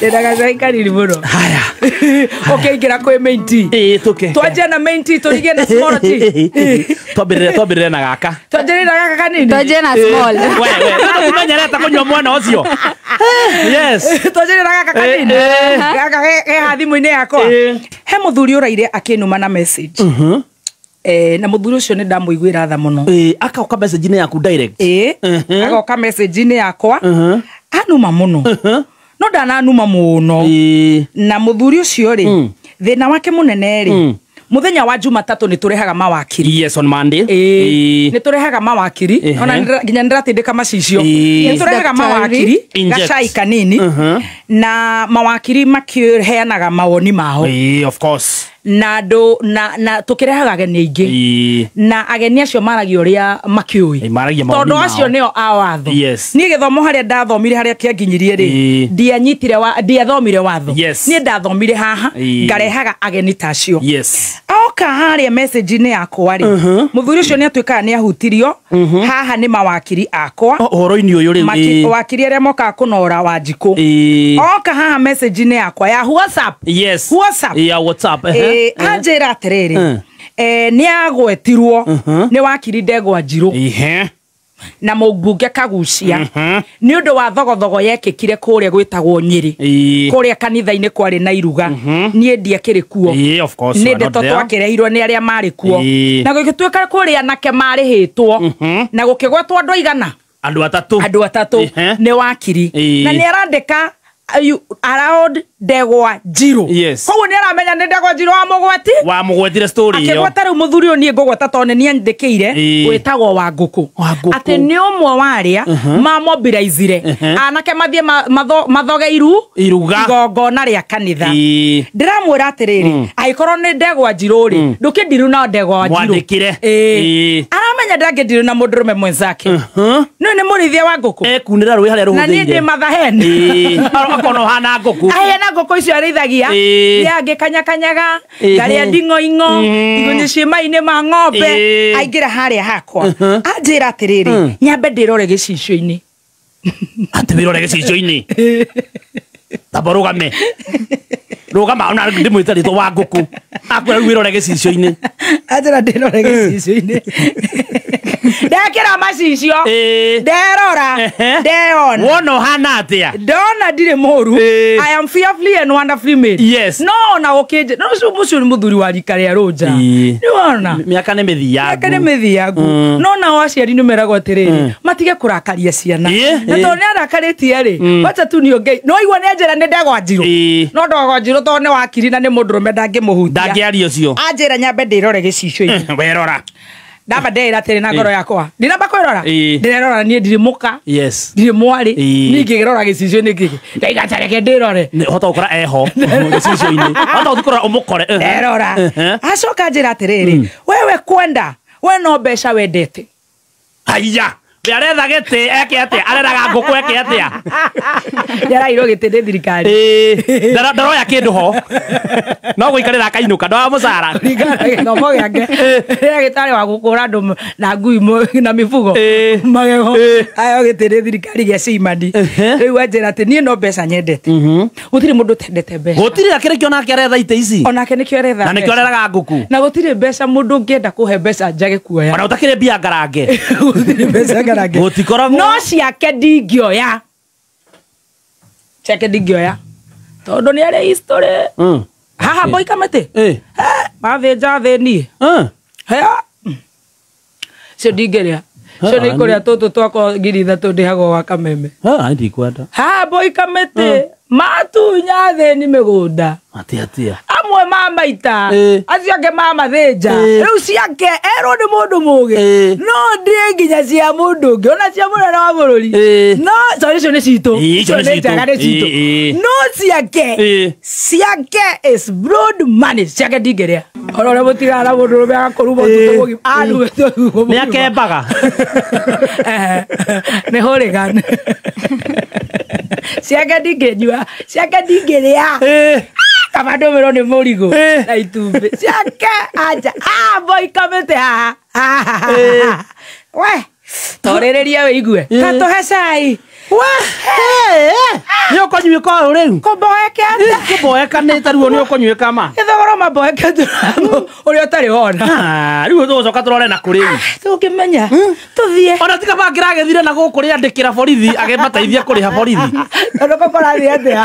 Ndĩna gacai kanini mũno. Haya. Ũkĩingĩra kwĩ main tea. Ĩĩ tũke. Twanjia na main tea tũrigie na small tea. Twambĩrĩre na gaka. Twanjĩrĩre na gaka kanini. Twanjie na small. We, we, tũmenyerete kũnyua mwana ũcio. Yes. Twanjĩrĩre na gaka kanini. Gaka ke haha thimũ-inĩ yakwa. He mũthuri ũraire akĩnuma na message. Na mũthuri ũcio nĩ ndamũiguĩra tha mũno. Akoka message-inĩ yaku direct. Agoka message-inĩ yakwa. Anuma mũno. No ndananuma mũno. Na mũthuri ũcio rĩ, thĩna wake mũnene rĩ, mũthenya wa Jumatatũ nĩ tũrehaga mawakiri. Yes, on Monday. Nĩ tũrehaga mawakiri. Ona nginya nĩndĩratindĩka macicio. Nĩ tũrehaga mawakiri, gacai kanini, na mawakiri makĩheanaga mawoni mao. Of course. Na andũ na tũkĩrehaga ageni aingĩ. Na ageni acio maragia ũrĩa makĩũĩ. Tondũ acio nĩo a watho. Niĩ gĩthomo harĩa ndathomire harĩa kĩanginyirie rĩ, ndianyitire ndiathomire watho. Niĩ ndathomire haha, ngarehaga ageni ta acio. Oka harĩa message-inĩ yakwa rĩ, mũthuri ũcio nĩ atuĩkaga nĩ ahutirio, haha nĩ mawakiri akwa. Ũhoro-inĩ ũyũ rĩu. Wakiri arĩa mokaga kũnora Wanjikũ. Oka haha message-inĩ yakwa ya WhatsApp. Yes. WhatsApp. Ya WhatsApp. Anjĩra atĩrĩrĩ, nĩ agwetirwo nĩ wakiri Ndegwa Njirũ na mũmbunge Kagucia nĩ ũndũ wa thogothogo yekĩkire kũrĩa gwĩtagwo Nyĩrĩ, kũrĩa kanitha-inĩ kwarĩ na iruga. Niĩ ndiakĩrĩ kuo, nĩ ndeto twakĩreirwo nĩ arĩa marĩ kuo, na gũgĩtuĩka kũrĩa anake marĩhĩtwo na gũkĩgwetwo andũ aigana, andũ atatũ, andũ atatũ nĩ wakiri, na nĩ arandĩka around Ndegwa Njirũ. Koguo nĩ aramenya nĩ Ndegwa Njirũ wa mũgwati, wa mũgwetire story ĩyo. Akĩgweta rĩu mũthuri ũyũ niĩ ngũgweta tondũ nĩ niandĩkĩire, wĩtagwo Wangũkũ, atĩ nĩ ũmwe wa arĩa mamobilizire anake mathiĩ mathoge iruga igongona rĩa kanitha. Ndĩramwĩra atĩrĩrĩ, angĩkorwo nĩ Ndegwa Njirũ rĩ, ndũkĩndiru na Ndegwa Njirũ. Mwandĩkĩre. Aramenya ndangĩndiru na mũndũrũme mwenzake. Nĩ nĩ mũrĩithia wa ngũkũ. Ekunĩra rũĩ harĩa rũhũthĩire. Na niĩ ndĩ mathahen. Akona ũhana ngũkũ. Ahana ngũkũ icio arĩithagia. Nĩ kanyakanyaga, ngarĩa nding'oing'o, igunyũ ciĩ mai-inĩ ma ng'ombe. Aingĩra harĩa hakwa. Anjĩra atĩrĩrĩ, nyambe ndĩrore gĩcicio-inĩ. Atĩ wĩrore gĩcicio-inĩ? Tamba rũgame. Rũgama ona ndĩmwĩte rĩtwa wa ngũkũ. Akwĩra rĩu wĩrore gĩcicio-inĩ. Anjĩra ndĩrore gĩcicio-inĩ. Ndekĩra macicio, nderora, ndeyona. Wona ũhana atĩa? Ndona ndirĩ mũru. I am fearfully and wonderfully made. Yes. No ona gũkĩnjĩ, no ũcio mũcio nĩ mũthuri wa rika rĩa Rũnja. Nĩ wona? Mĩaka nĩ mĩthiangu. Mĩaka nĩ mĩthiangu. No nao aciari nĩ meragwo atĩrĩrĩ, matige kũrakaria ciana. Na tondũ nĩ arakarĩtie rĩ, wacha tu niongei. No igua nĩ anjĩra nĩ Ndegwa Njirũ. No Ndegwa Njirũ tondũ nĩ wakiri na nĩ mũndũrũme ndangĩmũhutia. Ndangĩaria ũcio. Anjĩra nyambe ndĩrore gĩcicio-inĩ. Werora. Ndamba ndeĩra atĩrĩ na ngoro yakwa, ndinamba kwĩrora, ndĩrerora niĩ ndirĩ mũka, Yes. ndirĩ mwarĩ, niĩ ngĩrora gĩcicio-inĩ gĩkĩ, ndaiga ta reke ndĩrore. Hota gũkora eho gĩcicio-inĩ, hota gũkora ũmũkore. Nderora. Acoka anjĩra atĩrĩrĩ, wewe kwenda, we no mbeca wendete. Haiya, we aretha gĩtĩ eke atĩa? Areraga ngũkũ eke atĩa? Ndĩarairwo gĩtĩ nĩ thirikari. Ndaroya kĩndũ ho. No gũikarĩra akainũka, ndoya mũcara. Kũringana na gĩthomo gĩake, ndagĩtarĩ wa gũkũra andũ na ngui na mĩbugo magego. Aheo gĩtĩ nĩ thirikari gĩa Cimandi. Rĩu anjĩra atĩ niĩ no mbeca nyendete. Gũtirĩ mũndũ ũtendete mbeca. Gũtirĩ akĩrĩ kĩo nake aretha itĩ ici. Onake nĩkĩo aretha Na nĩkĩo mbeca. areraga ngũkũ. Na gũtirĩ mbeca mũndũ ũngĩenda kũhe mbeca njage kuoya. Ona ũtakĩrĩ mbia ngarange. Gũtirĩ mbeca ngarange. Gũtikoragwo. No ciake ndingĩoya. Ciake ndingĩoya. Tondũ nĩ arĩ history. Haha mboika mĩtĩ. Mathĩnja thĩni. Cio ndingĩrĩa. Cio nĩ ikũrĩa tũtũ twakwa 3,000 ndĩhagwo gwa Kameme. Ndikwenda. Haha mboika mĩtĩ. Matunya thĩni mĩgũnda. Atĩa atĩa? Amwe mamaita, acio angĩ mamathĩnja. Rĩu ciake erwo nĩ mũndũ mũgĩ. No ndĩe nginya cia mũndũ ũngĩ, ona cia mũnene wa bũrũri. No sorry, icio nĩ citũ. Icio nĩ Icio nĩ njega, nĩ citũ. citũ. No ciake, ciake is broad money. Ciake ndingĩrĩa. Ona ũrĩa mũtigana na mũndũ ũrũme agakũruma ũtukũ mũgima. Arume ũtukũ mũgima. Nĩ akembaga. Nĩ hooligan. Ciake ndingĩnyua, ciake ndingĩrĩa. Kaba ndũmĩrwo nĩ mũrigo na itumbĩ. Ciake anja, mboika mĩtĩ haha. We, torĩrĩria wĩigue. Ta tũhe cai. We, nĩ ũkũnyua Ũkũnyuĩka ũyũ rĩu. Kũmboekete. Kũmboekanĩte rĩu nĩ ũkũnyuĩka ma. Gĩthogoro mamboekete ũrĩa ũtarĩ wona. Ah, rĩu tũgũcoka tũrore na kũrĩ rĩu. Tũngĩmenya tũthiĩ. Ona tiga bangĩragethire na gũkũ rĩandĩkĩra borithi agĩmateithia kũrĩha borithi. Tondũ kũrathiĩ atĩa?